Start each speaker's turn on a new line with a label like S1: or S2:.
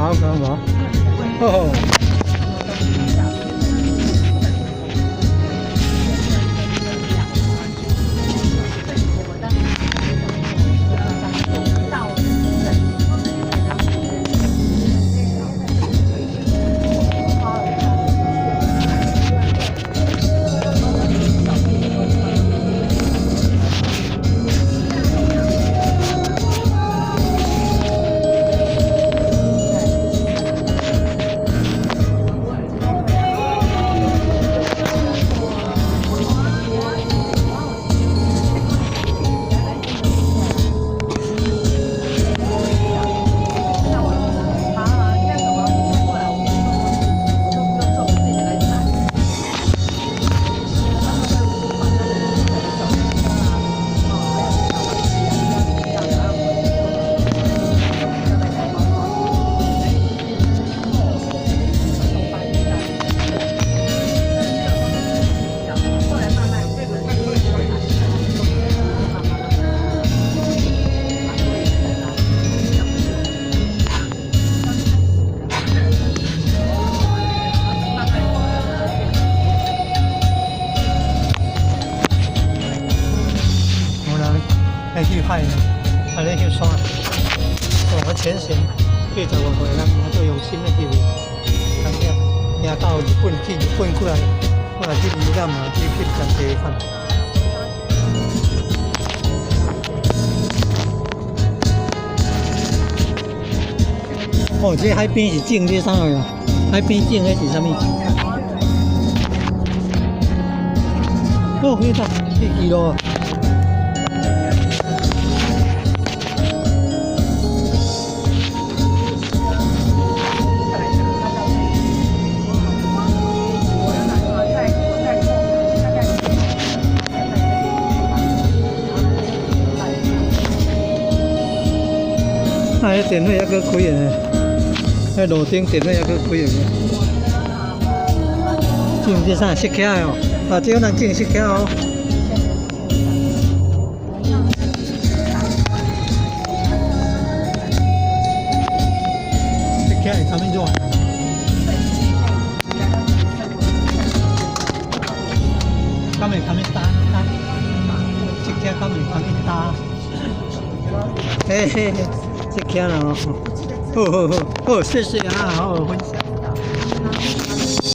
S1: 好講無？好好。有人來去拍，啊咧翕相。哦，我前贤80外歲，咱嘛做用心咧翕，當了行到日本去，日本過來，過來去遊覽嘛，去翕真濟款。哦，這海邊是種這啥物啊？海邊種的是啥物？哦，彼個，彼記錄。啊，彼電火猶閣開的呢，彼路頂電火猶閣開的呢。種這啥釋迦的哦？啊，這有人種釋迦哦。釋迦會啥物種？敢會啥物焦焦？釋迦敢會啥物焦？嘿嘿嘿。釋迦啦哦，好好好，好，謝謝啊，好分享。